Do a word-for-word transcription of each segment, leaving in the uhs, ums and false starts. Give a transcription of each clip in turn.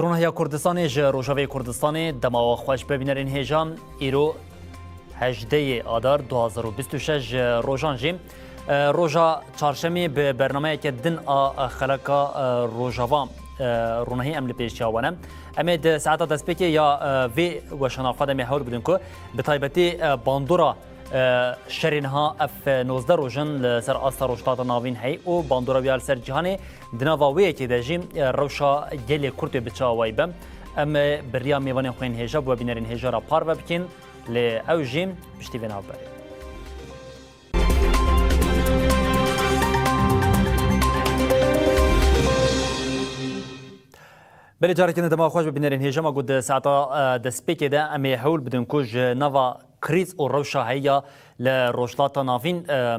Ronahiya Kurdistanê ji Rojavê Kurdistanê, dema we xweş be bînerên hêja. Îro hejdeyê Adar du hazar û bîst û şeş ji rojan jî, e, roja çarşemê bi bernameyeke din a, e, xeleka, e, Rojava, e, ronahî em li pêşiya we ne. Em ê di saeta destpêkê ya, e, vê weşana xwe de em ê hewl bidin ku bi taybetî, e, bandora, e, şerê niha ev, e, nozdeh roj in li ser asta Rojhilata Navîn heyî û bandora wî ya li ser cîhanê. Di nava wê yekê de jî, e, rewşa gelê Kurd ê bi çi awayî be. Em, e, bi riya mêvanên xwe yên hêja, bi we bînerên hêja re parve bikîn, lê ew jî piştî vê navberê. Belê, careke din dema xweş be bînerên hêja, me got di saeta, e, destpêkê de em ê hewl bidin ku ji nava krîz û rewşa heyî ya li Rojhilata Navîn, e,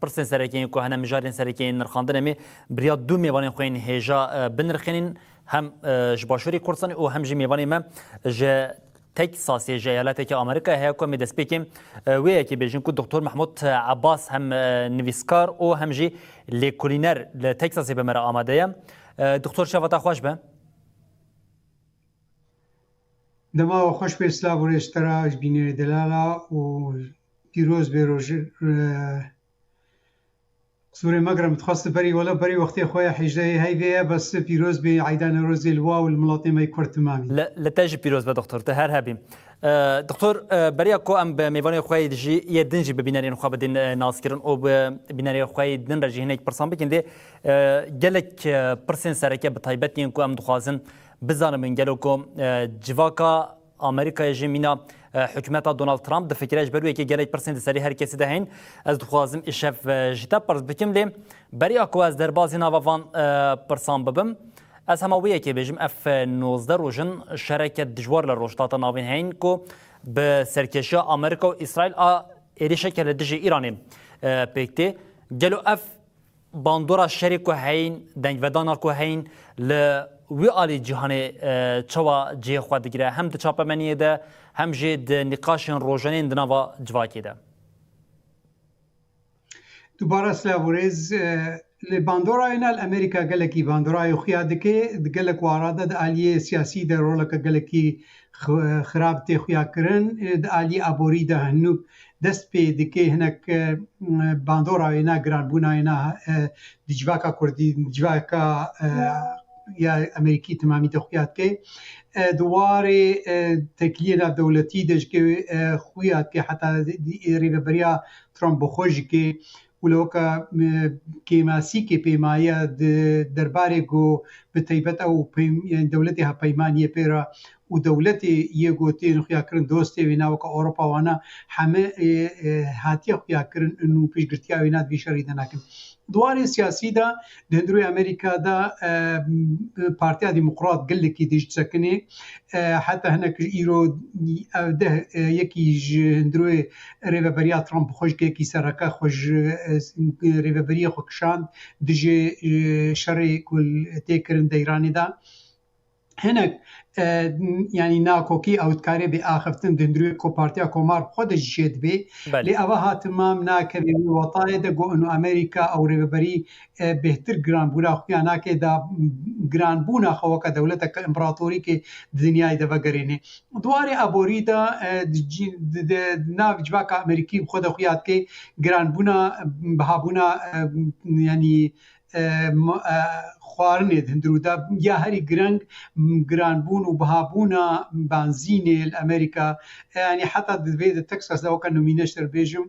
pirsên sereke yên ku hene, mijarên sereke yên nirxandin, em ê bi riya du mêvanên xwe yên hêja, e, binirxînin. Hem, e, ji Başûrê Kurdistanê û hem jî mêvanê me ji Texasê, ji eyaleteke Amerîkayê heye ku em ê destpêkê, e, wê yekê bêjin ku Doktor Mehmûd Ebas hem, e, nivîskar û hem jî lêkolîner li Texasê bi me re amade ye. E, Doktor, çava te xweş be. Dema we xweş be, silav û rêz ji te re, ji bînerê delala û pîroz bê roj-, e, qisûrê me girim, dixwest berî, wele berî wextê xwe ya hejdehê heyvê ye, bes pîroz bê eyda Newrozê li we û li miletê me yê Kurd timamî. Li, li te jî pîroz be, doktor, tu her hebî. E, doktor, e, beriya ku em bi mêvanê xwe yê dijî yê din jî bi bînerên xwe bidin, e, naskirin û bi bînerê xwe yê din re jî hinek pirsan bikin, lê, e, gelek, e, pirsên sereke bi taybet yên ku em dixwazin bizanibin, gelo ku, e, civaka Amerîkayê jî mîna, e, hikûmeta Donald Trump difikire, ji ber wê yekê gelek pirsên di serî her kesî de heyîn. Ez dixwazim îşev, e, ji te pirs bikim, lê beriya ku ez derbazî nava van, e, pirsan bibim, ez hema wê yekê bêjim, ev, e, nozdeh roj in şereke dijwar li Rojhilata Navîn heyîn ku bi serkêşiya Amerîka û Îsraîl a êrîşeke li dijî Îranê, e, pêk tê. Gelo ev bandora şerê ku heyîn, dengvedana ku heyîn li wî alî cîhanê, e, çawa cihê xwe digire, hem di çapemeniyê de, hem jî di nîqaşên rojanên di nava civakê de? Dubare silav û rêz, e, li bandora wêna li Amerîka gelekî bandora yê xuya dike, di gelek wara de di aliyê siyasî de roleke gelekî xi-, xirab tê xuya kirin, e, di aliyê aborî de hinûk dest pê dike hinek, e, bandora wêna, giranbûna wêna, e, di civaka Kurdî, di civaka, e, ya Amerîkî timamî de xuya dike. E, di warê, e, têkiliyê navdewletî de jî, e, xuya dike, heta di, di, rêveberiya Trump bi xwe jî ke û li weke, e, kêmasîkê pêmaye di derbarê ku bi taybet ew peym-, yani dewletê hevpeymaniyê pê re û dewletê yê ku tên xuya kirin dostê wêna weke Ewropa wana heme, e, e, hatiye xuya kirin û piştgirtiya wêna di vî şerî de nakin. Di warê siyasî de di hundirê Amerîka de, e, Partiya Demokrat gelekî dij disekinê. E, heta hinek îro ev deh, e, yekî ji hundirê rêveberiya Trump bi xwe ji yekî sereke xwe ji, e, rêveberiyê xwe kişand dijî, e, şerê ku tê kirin di Îranê de. Hinek, e, yanî nakokî ew dikarê bê axiftin di hundirê ku Partiya Komar bi xwe de jî çêdibê. Belê. Lê eva ha timam nakeve wî wetayê de ku ino Amerîka ew rêveberî, e, bêhtir giranbûna xuya nake da giranbûna xwe weke dewleteke împeratorîkê di dinyayê de vegerêne. Di warê aborî de, e, di cî-, di, di, di nav civaka Amerîkî bi xwe de xuya dike giranbûna, bihabûna, e, yanî, e, m-, e, xwarinê di hundirû de ya herî gireng, m-, giranbûn û bihabûna benzînê li Amerîka, e, yanî heta di vê de Texas de weke nimûne ji te re bêjim,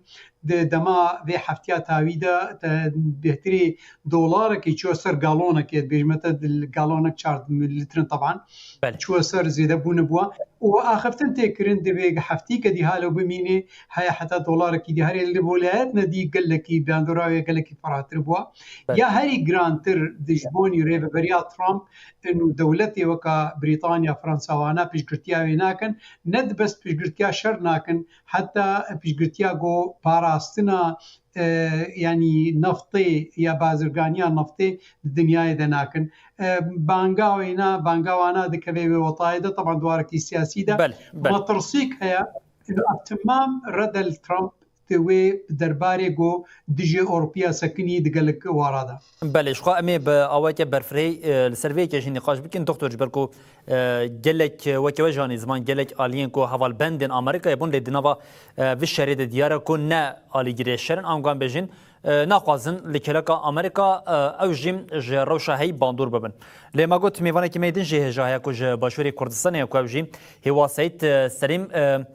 di dema vê heftiya tawî de te bêhtirî dolarekî çûye ser galonekê, dibêjime te di galonek çar litrin teban. Belê. Çûye ser zêde bûne bûye. Û axiftin tê kirin, divê heftîke dî halo bimîne, heye heta dolarekî dî herê li vilayetne dî gelekî bandora wê gelekî firehtir bûye. Belê. Ya herî girantir di ji bonî rêveberiya Trump û dewletê weka Brîtanya, Fransa wana piştgirtiya wê nakin, ne di bes piştgirtiya şer nakin, heta piştgirtiya ku parastina, e, yanî neftê ya bazirganiya neftê di dinyayê de nakin. E, banga wêna, banga wana dikeve wê wetayê de, teban di warekî siyasî de. Belê, belê. Metirsîk heye, ev timam rede li Trump wê derbarê ku dijî Ewropiya sekinî di gelek wara de. Belê, ji xwe em ê bi awayeke berfirehî, e, li ser vê yekê jî nîqaş bikin. Doktor, ji ber ku, e, gelek, e, weke we jî anî ziman, gelek aliyên ku hevalbendên Amerîkayê bûn, lê di nava, e, vî şerê de diyar e ku ne alîgirê şer in, ango em bêjin, e, naxwazin li keleka Amerîka, e, ew jî ji rewşa heyî bandor bibin. Lê me got, mêvanekî me yê din jî hêja heye ku ji Başûrê Kurdistanê ye ku ew jî Hêwa Seyîd, e, Selîm, e,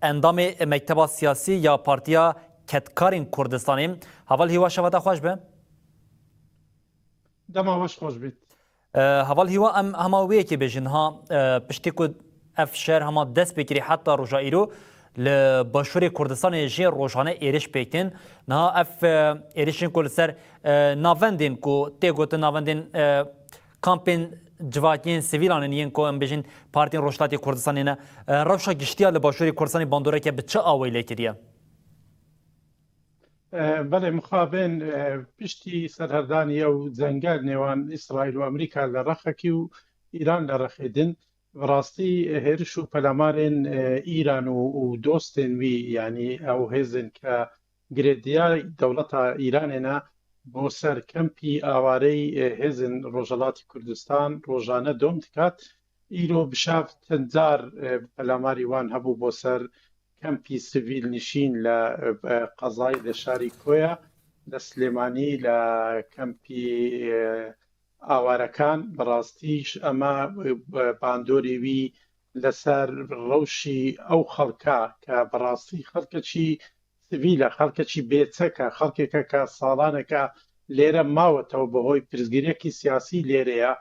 endamê mekteba siyasî ya Partiya Kedkarên Kurdistanê. Heval Hêwa, şeva te xweş be. Dema we xweş bît. E, heval Hêwa, em hema wê yekê bêjin ha, e, piştî ku ev şer hema dest pê kirî heta roja îro li Başûrê Kurdistanê jî rojane êrîş pêk tên. Niha ev, e, êrîşên ku li ser, e, navendên ku tê gotin navendên, e, kampên civakiyên sivîlan in, yên ku em bêjin partiyên Rojhilatê Kurdistanê ne, e, rewşa giştiya li Başûrê Kurdistanê bandoreke bi çi awayî lê kiriye? E, belê, mixabin, e, piştî serherdanî ew cengel nêwan Îsraîl û Amerîka li Rexekî û Îran li Rexê din, bi rastî hêriş û pelamarên, e, Îran û, û dostên wî, yanî ew hêzên ke girêdiya dewleta Îranê ne, bo ser kempî awareyî, e, hêzên Rojhelatî Kurdistan rojane dom dikat. Îro bi şev çend car, e, pelamarî wan hebû bo ser kempî sivîl nişîn le, e, qezayê de şarî Koya, le Silêmanî, le kempî, e, awarekan. Bi rastî ji ema, e, bandorê wî li ser rewşî ew xelka ke bi rastî xelkekî sivîl e, xelkekî bêçek e, xelkeke ke salaneke lêre mawetewî bi hoy pirsgirêkî siyasî lêre ye.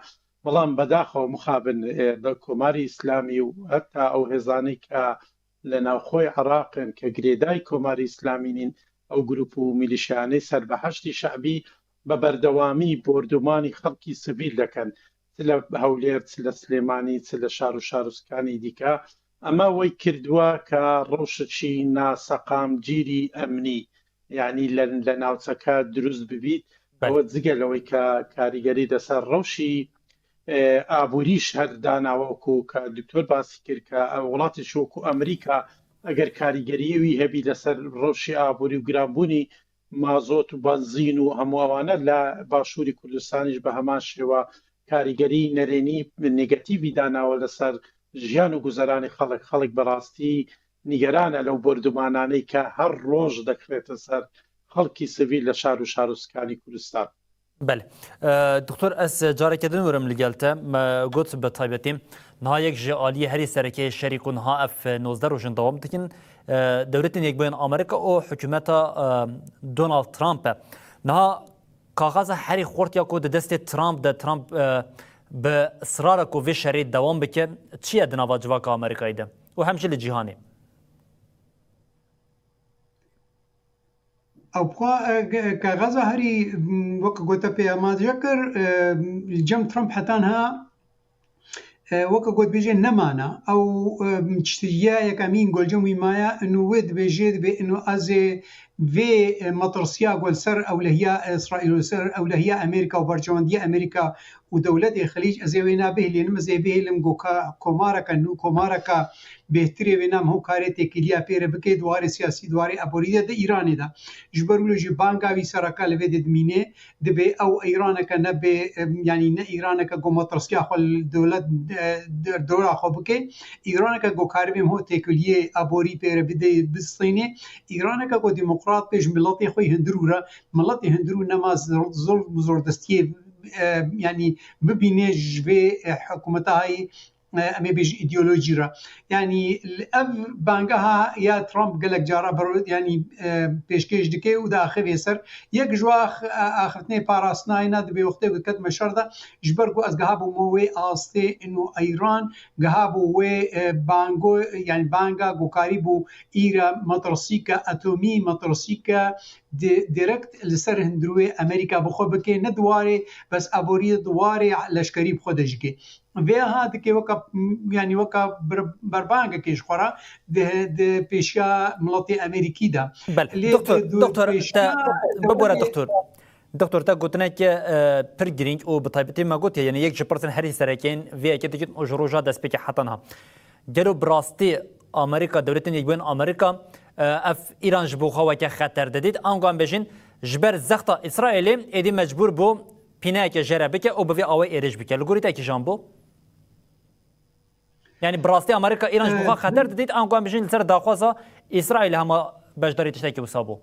Belam bedaxew mixabin, e, bi Komarî Îslamî û heta ew hêzanî ke li navxwey Iraqê ke girêdayî Komarî Îslamî nîn, ew grûp û milîşyanê ser bi Heşdî Şe'bî bi berdewamî bordûmanî xelkî sivîl dikin. Çi li Hewlêr, çi li Silêmanî, çi li şar û şarûskanî dîke. Ema wey kirdiwa ke rewşekî naseqamgîrî emnî, yanî li, li navçeke dirust bibît. Belê. Ew cigel ewê ke karîgerî li ser rewşî, e, aborî ji her danawa ku ke doktor basî kir ke ew welatê ji wekû Amerîka eger karîgeriyê wî hebî li ser rewşî aborî û giranbûnî mazot û benzîn û hemû ewane li Başûrî Kurdistanî jî bi heman şêwa karîgerî nerênî negatîfî danawe li ser jiyan û guzeranê xelk. Xelk bi rastî nîgeran e lew bordûmananê ke her roj dikirêtin ser xelkî sivîl li şar û şarûskanî Kurdistan. Belê. E, Doktor, ez careke din werim li gel te. Me got bi taybetî niha yek ji aliyê herî sereke yê şerî ku niha ev nozdeh rojin dewam dikin, e, Dewletên Yekbûyên Amerîka û hikûmeta, e, Donald Trump e. Niha kaxaza herî xurt ya ku di destê Trump de, Trump, e, bi israr e ku vê şerê dewam bike, çi ye di nava civaka Amerîkayê de û hem jî li cîhanê? Ew xwe, e, ge-, kaxaza herî, m, wek gote pê amaje kir, e, li cem Trump heta niha, e, wek gotbêjê nemana. Ew, e, çitiya yekemîn gol cem wî maye, ino wê dibêjê, dibê ino ez ê vê, e, metirsiya ku li ser ewlehiya Îsraîl û li ser ewlehiya Amerîka û berjewendiya Amerîka û dewletê Xelîc, ez ê wê nebihêlînim, ez ê bihêlim ku ka-, komareke nû, komareke bêhtirê wê nam ho karê têkiliya pê re bike, di warê siyasî, di warê aborî de, di Îranê de. Ji ber wilo jî banga wî sereke li vê de dimîne, dibê ew Îraneke nebe, em, yanî ne Îraneke ku metirsiya xwe li dewlet, e, de-, dora xwe bike, Îraneke ku karibê ho têkiliyê aborî pê re bide, bistîne, Îraneke ku demokrat pê ji miletê xwe hundirû re, miletê hundirû nema zor-, zulm û zordestiyê, e, yanî bibîne ji vê, e, hikûmeta hayî, e, em ê bêjin îdeolojî re. Yanî ev bangeha ya Trump gelek cara ber-, yanî, e, pêşkêş dike û diaxivê ser. Yek ji ax-, e, axiftinê parastina hêna dibê wextê ku ketime şer de, ji ber ku ez giha bûme wê astê ino Îran, giha bû wê, e, bango, yanî banga ku karî bû îra metirsîke atomî, metirsîke di-, direkt li ser hundirûyê Amerîka bi xwe bike, ne di warê bes aboriyê, di warê leşkerî bi xwe de jî ke. Vê ha dike weka, yanî weka bir-, berbangekê ji xwe re di, di pêşiya miletê Amerîkî de. Bel, Lê doktor, di, di doktor, pêşiya te, bibore dewlê doktor. Doktor, te gotineke, e, pir girîng û bi taybetî me gotiye, yanî yek ji pirsên herî serekên vê yekê dikin û ji roja destpêkê heta niha. Gelo bi rastî Amerîka, Dewletên Yekbûyên Amerîka, e, ev Îran ji bo xwe weke xeter didît. Ango em bêjin, ji ber zexta Îsraîlê êdî mecbûr bû pîneyeke jê re bike û bi vê awê êrîş bike. Li gorî te kîjan bû? Yani bi rastî Amerîka Îran ji bo xwe xeter didît, ango em bêjin li ser daxwaza Îsraîlê hema beşdarî tiştekî wisa bû?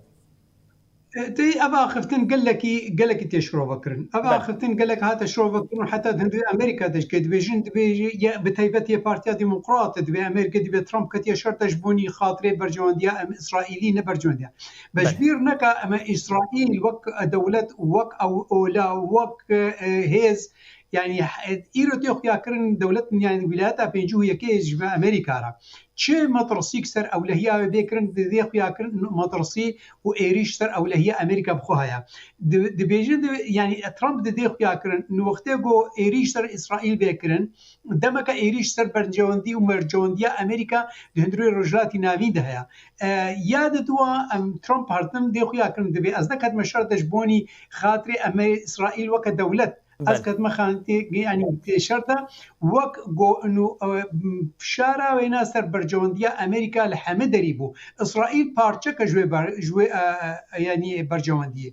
E, tê ev axiftin gelekî, gelekî tê şirove kirin. Ev Belê. axiftin gelek hate şirove kirin, heta di hundirê Amerîka de jî dibêjin, dibêje, ye, bi taybet yê Partiya Demokrat, dibê Amerîka, dibê Trump ketiye şer te ji bonî xatirê berjewendiya em Îsraîlî ne berjewendiya. Be ji Belê. bîr neke em Îsraîl wek dewlet, wek ew ola, wek, e, hêz, yani, e, îro tê xuyakirin dewlet, yani, Wîlayeta Pêncî û Yekê ji me Amerîka re. Çi metirsîk ser ewlehiya wê bê kirin, dê xuyakirin metirsî û êrîş ser ewlehiya Amerîka bi xwe heye. Di-, dibêjin, di-, yani, Trump didê xuyakirin, ni wextê ku êrîş ser Îsraîl bê kirin, demeke êrîş ser berjewendî û mercewendiya Amerîka di hundirê Rojhilatî Navîn de heye. E, ya di dua em Trump hertim dê xuyakirin dibê, ez neketime şer de ji bonî xatirê em ê Îsraîl weke dewlet. Ez Belê. ketime xanîtê, yani tê şer de wek go inu, e, fişara wêna ser berjewendiya Amerîka li heme derî bû. Îsraîl parçeke ji wê ber-, ji wê, e, e, yani berjewendiyê.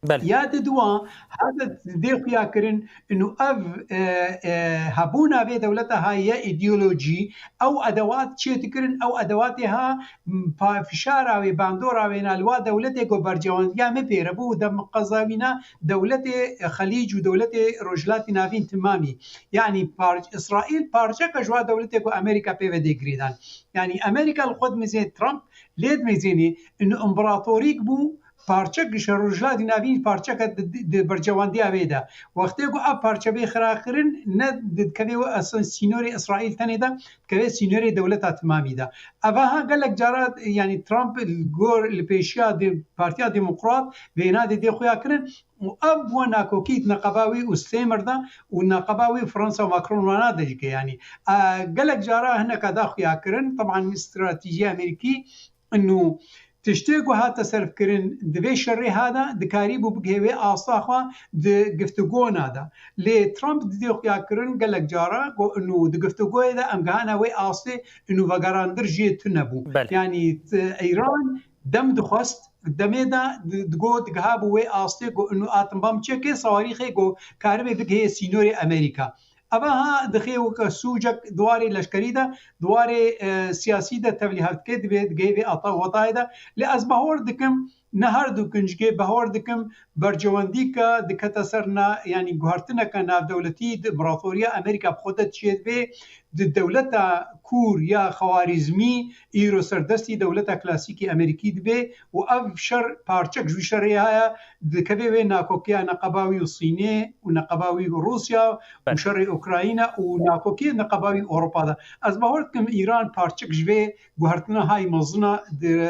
Belê. Ya di dua hate dê xuya kirin inu ev, e, e, hebûna vê dewleta ha ye îdeolojî, ew edewat çê dikirin, ew edewatê ha m, pa-, fişara wê, bandora wê na li wa dewletê ku bercewendiya me pêre bû, dem qezawîna dewletê Xelîc û dewletê Rojhilatî Navîn timamî. Yanî par-, Îsraîl parçeke ji wa dewletê ku Amerîka pê ve dê girêdan. Yanî Amerîka li xwe dimizê Trump lê dimizênê inu împeratorîk bû, parçek ji Rojhilatî Navîn parçeke di, di, di bercewendiya wê de. Wextê ku ev parçe bê xirakirin, ne dikevê we esan sînorê Îsraîl tenê de, dikevê sînorê dewleta timamî de. Eva ha gelek cara, yani Trump li gor, li pêşiya de, Partiya Demokrat vêna dê dê xuya kirin û ev bû nakokî neqeba wî û Sêmir de û neqeba wî Fransa Macron wana de jike yani. A, gelek cara hineka da xuya kirin, teban stratejiya Amerîkî inu tiştê ku hate serfkirin di vê şerê ha de dikarî bû bigihê wê asta xwe di giftugona de. Lê Trump didê xuya kirin gelek cara ku inu di giftugoyê de em gihana wê astê inu vegerandir jê tune bû. Belê. Yani, t-, Îran dem dixwest, demê de di-, digot digiha bû wê astê ku inu atim bam çekê sawarîxê ku karibê bigihê sînorê Amerîka. Eva ha dixê weke sûcek di warê leşkerî de, di warê, e, siyasî de tevlî hev dike, dibê digihê vê ata-, wetayê de. Lê ez bahor dikim, ne her du kincikê bahor dikim, bercewendîka dikete ser na, yanî guhertineke navdewletî di împeratoriya Amerîka bi xwe de çêdibê, di dewleta kûr ya xewarîzmî îro serdestî dewleta klasîkî Amerîkî dibe û ev şer parçek ji wî şerê haya, dikeve wê nakokiya neqeba wî û Sînê û neqeba wî û Rûsya û Belê. şerê Ukrayna û nakokiyê neqeba wî Ewropa de. Ez bawer dikim Îran parçek ji vê guhertina hay mezina di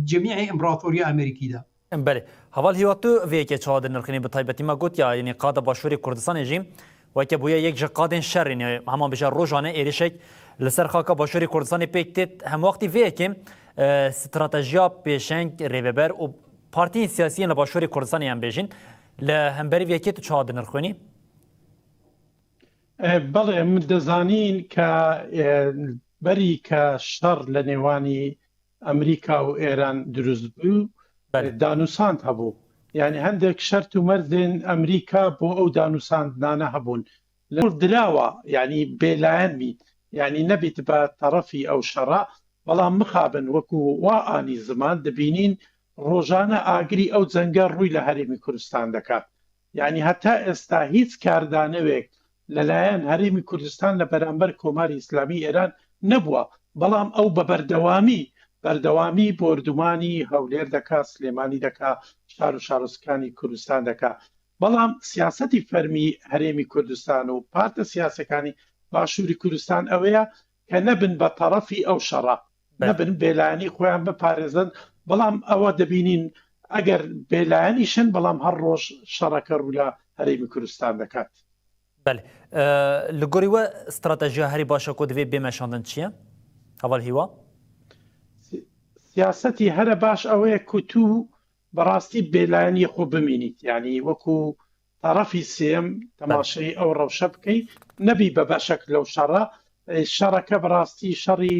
cemîê împeratoriya Amerîkî de. Belê. Heval Hîwa, tu vê yekê çawa dinirxînî? Bi taybetî me got ya, yanî qada Başûrê Kurdistanê jî weke bûye yek ji qadên şerê, ne, hema bêje rojane êrişek li ser xaka Başûrê Kurdistanê pêk têt. Hemwextî vê yekê, e, stratejiya pêşeng, rêveber û partiyên siyasî yên li Başûrê Kurdistanê em bêjin, li hemberî vê yekê tu çawa dinirxînî? E, belê, em dizanîn ke, e, berî ke şer li nêwanî Amerîka û Êran dirust bû, Belê. danûsand hebû. Yani hindek şert û merzên Amerîka bo ew danûsandnane hebûn. Li gor dirawa, yani bêlayen bî, yani nebît be terefî ew şera, belam mixabin wekû wa anî ziman dibînîn rojane agirî ew cenge rûy li Herêmî Kurdistan dike. Yani heta êsta hîç kardanewek li layen Herêmî Kurdistan li beramber Komarî Îslamî Êran nebûwa, belam ew bi berdewamî, berdewamî bordûmanî Hewlêr deka, Silêmanî deka, şar û şarozkanî Kurdistan deka. Belam siyasetî fermî Herêmî Kurdistan û partê siyasekanî Başûrî Kurdistan ew ye ke nebin be terefî ew şera. Belê. Nebin bêlayanî xweyan biparêzin. Belam ewa dibînîn eger bêlayanî şin, belam her roj şereke rûla Herêmî Kurdistan dekat. Belê. E, li gorî we stratejiya herî baş e ku divê bê meşandin çi ye? Heval Hîwa? Si-, siyasetî here baş ew ye ku tu bi rastî bêlayanî xwe bimînît. Yanî wekû terefî sêyem temaşeyî ew rewşe bikey, nebî be beşek lew şera, شەڕەکە بەڕاستی شەڕی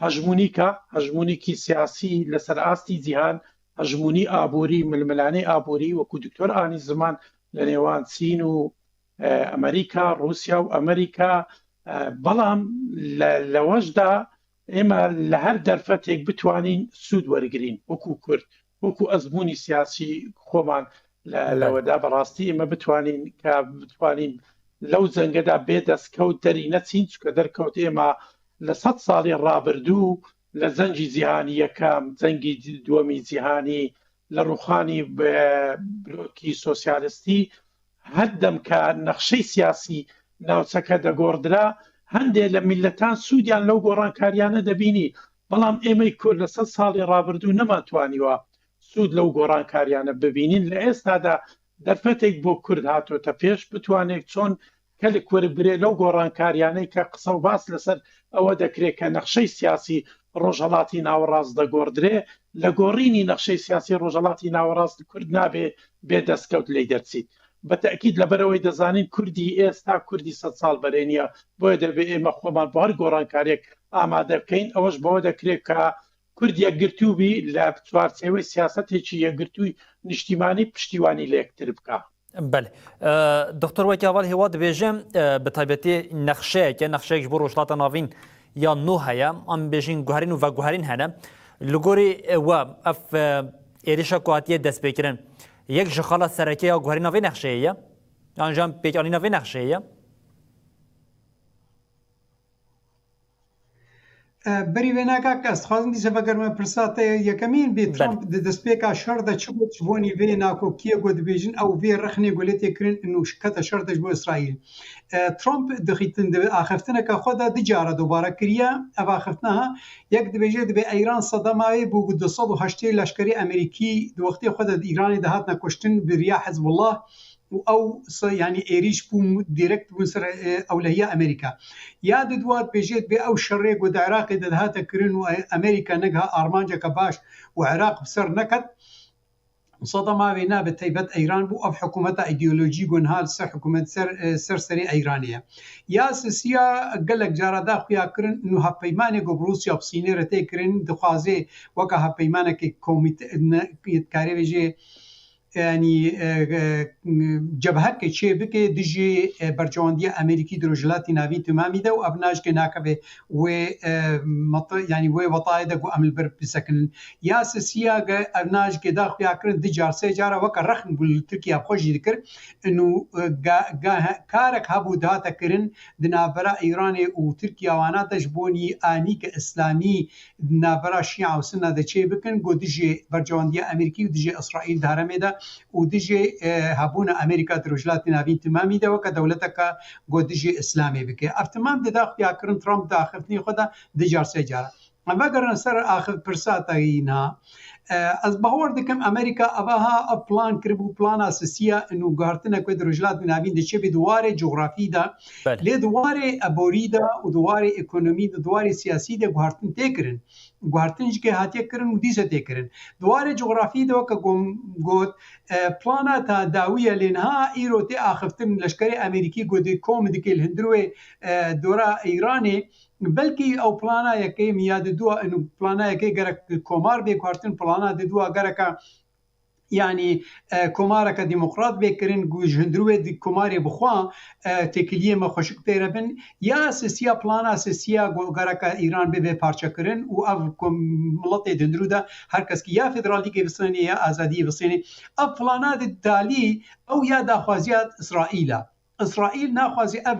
هەژمونیکە، هەژمونیکی سیاسی لەسەر ئاستی جیهان، هەژمونی ئابووری، ململانەی ئابووری، وەکو دکتۆر ئانی زمان، لە نێوان چین و ئەمریکا، رووسیا و ئەمریکا. بەڵام لەوەشدا ئێمە لە هەر دەرفەتێک بتوانین سوود وەرگین، وەکو کورد، وەکو ئەزموونی سیاسی خۆمان لە لەوەدا بەڕاستی ئێمە بتوانین کە بتوانین لەو جەنگەدا بێ دەستکەوت دەری نەچین، چونکە دەرکەوت ئێمە لە سەد ساڵی ڕابردوو، لە جەنگی جیهانی یەکەم، جەنگی دووەمی جیهانی، لە ڕووخانی بلۆکی سۆسیالستی، هەردەم کە نەخشەی سیاسی ناوچەکە دەگۆڕدرا، هەندێک لە میللەتان سوودیان لەو گۆڕانکاریانە دەبینی. بەڵام ئێمەی کورد لە سەد ساڵی ڕابردوو نەمانتوانیوە سوود لەو گۆڕانکاریانە ببینین. لە ئێستادا دەرفەتێک بۆ کورد هاتۆتە پێش، بتوانێت چۆن کەلک وەربگرێ لەو گۆڕانکاریانەی کە قسە و باس لەسەر ئەوە دەکرێت کە نەخشەی سیاسی ڕۆژهەڵاتی ناوەڕاست دەگۆڕدرێ. لە گۆڕینی نەخشەی سیاسی ڕۆژهەڵاتی ناوەڕاست کورد نابێ بێ دەستکەوت لێی دەرچیت. بە تەئکید لەبەرەوەی دەزانین کوردی ئێستا کوردی سەد ساڵ بەرێنیە، بۆیە دەبێ ئێمە خۆمان بۆ هەر گۆڕانکاریەک ئامادە بکەین. ئەوەش بەوە دەکرێت کە کورد یەکگرتوو بی لە چوارچێوەی سیاسەتێکی یەکگرتووی نیشتیمانی پشتیوانی لە یەکتر بکە. بەێ. دکتۆر وەکی ئاوال هێوا دەبێژێ، بە تایبەتی نەخشەیەکە، نەخشەیەک ji bo Rojhilata Navîn ya nû heye. Em bêjin guherîn û veguherîn hene. Li gorî we ev êrişa ku hatiye destpêkirin, yek ji xala sereke ya guherîna vê nexşeyê ye? Yan jî em pêkanîna vê nexşeyê ye? Berî vê naka kes dixwazim dîse vegerime pirsa te yekemîn bê. Trump di destpêka şer de çi got ji bonî vê nakokiyê ku dibêjin ew vê rexnê ku lê tê kirin û kete şer de ji bo Îsraîl. Trump dixîtin di axiftineke xwe de du cara dobare kiriye. Ev axiftina ha yek dibêje dibê Îran sedema wê bû ku du sed û heştê leşkerê Amerîkî di wextê xwe de di Îranê de hatine kuştin bi riya Hizbullah û ew se- yanî êrîş bû direkt bûn ser e, ewlehiya Amerîka. Ya di dua dibêje dibê ew şerê ku di Iraqê de dihate kirin û e, Amerîka negiha armanceke baş û Iraq bi ser neket. Sedema wê ne bi taybet Eyran bû, ev hikûmeta îdeolojî ku niha li ser hikûmet ser e, ser serê Eyranê ye. Ya sisiya gelek cara da xuya kirin û hevpeymanê ku bi Rûsya bi Sînê re tê kirin dixwaze weke hevpeymanekê komîte ne- dikarê vê jê yanî cebheke çê bike dijî bercewendiya Amerîkî di Rojhilatî Navîn timamî de û ev najike nakeve wê yanî wê wetayê de ku em li ber bisekinin. Ya sisiya ge ev najike da xuya kirin du car sê cara weke rexn bû li Tirkiye bi xwe jî dikir. Û karek hebû dihate kirin di navbera Îranê û Tirkiye wana de ji bo nî anîke îslamî di navbera Şîa û Sunna de çê bikin, ku dijî bercewendiya Amerîkî û dijî Îsraîl di heremê de û dijî e, hebûna Amerîka di Rojhilatê Navîn timamî de weke dewleteke ku dijî Îslamê bike. Ev timam dida xuyakirin Trump di axiftinê xwe de du car sê cara. Em vegerin ser axif pirsa te yî niha. E, ez bawer dikim Amerîka evaha ev plan kiribû, plana sisiya û guhertinek wê di Rojhilatê Navîn de çêbî di warê cografî de, lê di warê eborî de û di warê ekonomî de, di warê siyasî de guhertin tê kirin. Guhertin jî ke hatiye kirin û dîse tê kirin. Di warê cografî de weke got, e, plana ta dawî ye lê niha îro tê axiftin leşkerê Amerîkî ku di kom dike li hundir wê e, dora Îranê, belkî ew plana yekê ya di dua û plana yekê gerek komar bê guhertin, plana di dua gereke yanî e, komareke demokrat bê kirin ku ji hundirû wê di komarê bixwe e, têkiliyê me xweşik tê re bin. Ya sisiya plana sisiya ku gereke Îran bibe parçekirin û ev ku miletê di hundirû de her kes ki ya federalîkê bisênê ya azadiyê bisênê. Ev plana di talî ew ya daxwaziya Îsraîl e. Îsraîl naxwaze ev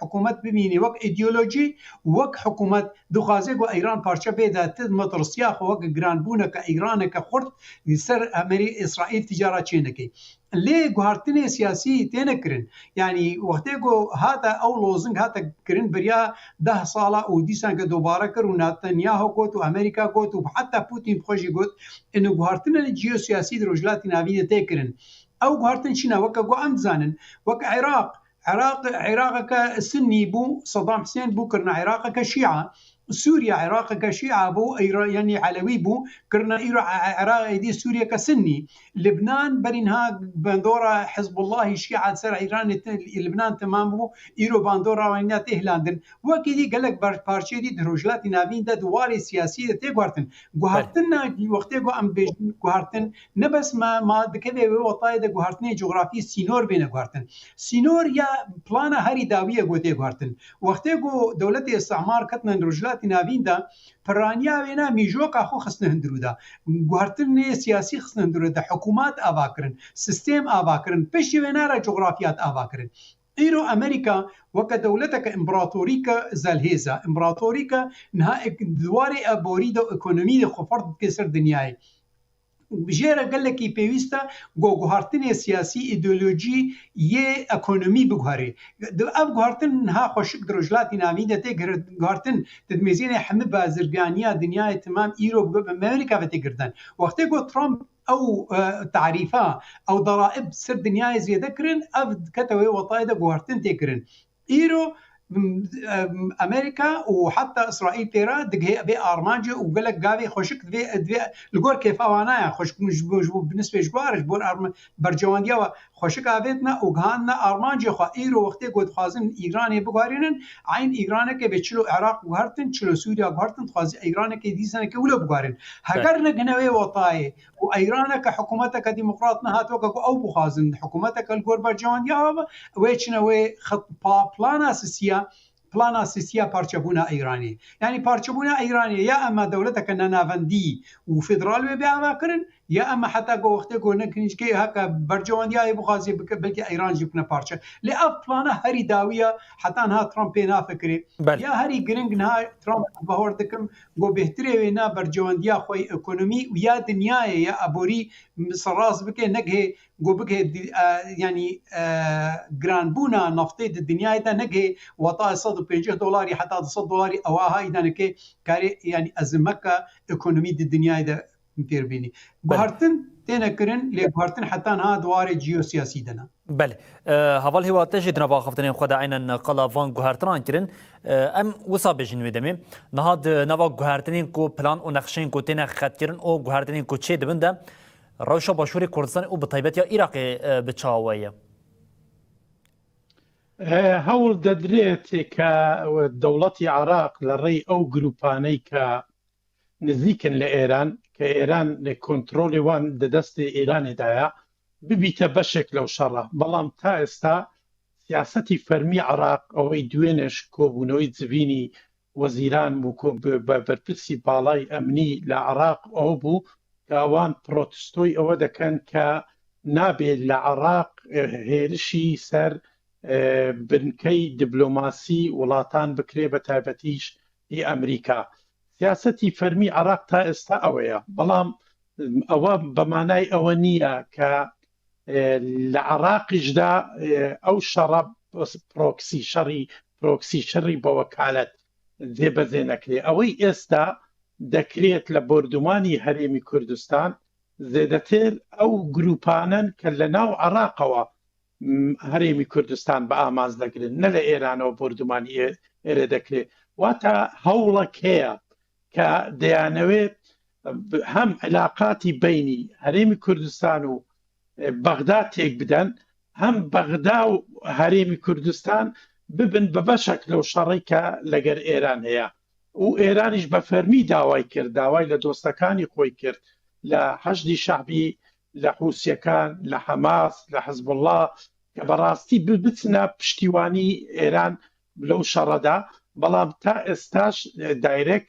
hikûmet bimîne wek îdeolojî, wek hikûmet dixwaze ku Îran parçe bê de ti metirsiya xwe wek giranbûneke Îraneke xurt li ser emerî Îsraîl tîcara çêneke. Lê guhartinê siyasî têne kirin. Yanî wextê ku hate ew lozing hate kirin beriya deh sala û dîsanke dobare kir û Netanyahu got û Amerîka got û heta Putin bi xwe jî got, ino guhartinên ciyosiyasî di Rojhilatî Navîn de tê kirin. Ew guhertin çi ne? Weke ku em dizanin, wek Iraq, Iraq, Iraqeke Sinnî bû, Saddam Husên bû kirine Iraqeke Şîa. Sûriye Iraqeke Şîa bû, Îra-, yanî Elewî bû, kirine îro E-, Iraq êdî Sûriyeke Sinnî. Libnan berî niha bandora Hizbullahî Şîa li ser Îranê te-, Libnan temam bû, îro bandora wan ya tê hilandin. Wekî dî gelek ber-, parçeyê dî di Rojhilatî Navîn de di warê siyasî de tê guhertin. Guhertina wextê ku em bêjin guhertin, ne bes ma, ma dikeve wê wetayê de guhertinê cografî sînor bêne guhertin. Sînor ya plana herî dawiyê ku tê guhertin. Wextê ku dewletê îstîmar ketine Rojhilatî Navîn de, piraniya wêna mîjoka xwe xistine hundirû de. Guhertinê siyasî xistine hundirû de. Hikûmat ava kirin, sîstem ava kirin. Piştî wêna re cografiyat ava kirin. Îro Amerîka weke dewleteke împaratorîke zelhêz e. Împaratorîke niha ek-, di warê aborî de û ekonomî de xwe ferz dike ser dinyayê. Jê re gelekî pêwîst e ku guhertinê siyasî, îdeolojî yê ekonomî biguherê. Di-, ev guhertin niha xweşik di Rojhilatî Navîn de tê gir-, guhertin, di mêzênê hemî bazirganiya dinyayê temam îro bi Amerîka ve tê girtin. Wextê ku Trump ew, e, tarîfa, ew daraib ser dinyayê zêde kirin, ev dikete wê wetayê de guhertin tê kirin. Îro, m, em, Amerîka û heta Îsraîl tê re digihê vê armancê û gelek gavê xweşik divê, divê li gor kêfa wana ye. Xweşik ji bo, ji bo, bi nisbê ji bo re, ji bo arm-, bercewendiya we xweşik avêtine û gihandine armancê xwe. Îro wextê ku dixwazin Îranê biguherînin, eyn Îraneke bê çilo Iraq guhertin, çilo Sûriya guhertin, dixwazin Îraneke dîsaneke wilo biguherin. Heger negihine wê wetayê, û Îraneke hikûmeteke demokrat nehat weke ku ew bixwazin, hikûmeteke li gor bercewendiya we be, wê çine wê xet-, pa-, plana sisiya, plana sisiya parçebûna Îranê. Yanî parçebûna Îranê ya em dewleteke nenavendî û federal wê bê avakirin, ya em heta ku wextê ku ne kincikê heke bercewendiyayê bixwazê bike, belkî Îran jî bikine parçe. Lê ev plana herî dawî ye, heta niha Trump pê nafikirê. Belê. Ya herî giring niha Trump bahor dikim, ku bêhtirê wê na bercewendiya xwe yê ekonomî û ya dinyayê ya aborî serast bike, negihê ku bigihê di-, e, yanî, e, giranbûna naftê di dinyayê de negihê weta sed û pêncî dolarî heta du sed dolarî ew aha îdaneke karê, yanî ezimeke ekonomî di dinyayê de têr bînî. Belê. Guhertin têne kirin, lê guhertin heta niha di warê ciyosiyasî de ne. Belê. E, heval Hêwa, te jî di nava axaftinên xwe de eynen qala van guhertinan kirin. E, em wisa bêjin wê demê. Niha di nava guhertinên ku plan û nexşeyên ku têne xetkirin û guhertinên ku çêdibin de rewşa Başûrê Kurdistanê û bi taybet ya Iraqê, e, bi çawa ye? E, hewl dedrêt ke dewletî Iraq li rêy ew grûpaney ke nizîk in li Êran, ke Êran kontrolê wan di destê Îranê de ye, bibîte beşek lew şer re. Belam ta êsta siyasetî fermî Iraq, ewey duwêne ji kobûnewey civînî wezîran û ku bi, bi berpirsî balay emnî li Iraq ew bû, ke wan protestoyî ewe dikin ke nabê li Iraq, e, hêrişî ser, e, binkey diplomasî welatan bikirê, bi taybetî jî Amerîka. Siyasetî fermî Iraq ta êsta ew ye. Belam, em, ewe bi manayê ewe niye ke, e, li Iraqî jî de, e, ew şere proxy, şerî proxy, şerî bi wekalet dê bezê nekirê. Ewey êsta dekirêt li bordûmanî Herêmî Kurdistan, zêdetir ew grûpanen ke li nav Iraqewa, m, Herêmî Kurdistan bi amaze degirin, ne li Êranê û bordûmanî ê-, êrê dekirê. Wata hewlek heye ke deyanewê hem ilaqatî beynî Herêmî Kurdistan û, e, Bexda têk biden, hem Bexda û Herêmî Kurdistan bibin bi beşek lew şerê ke leger Êran heye. Û Êranî jî bi fermî daway kir, daway li dostekanî xwe kir, li Heşdî Şehbî, li Hûsiyekan, li Hemas, li Hizbullah, ke bi rastî bi-, biçine piştîwanî Êran lew şere de. Belam ta êsta jî, e, direct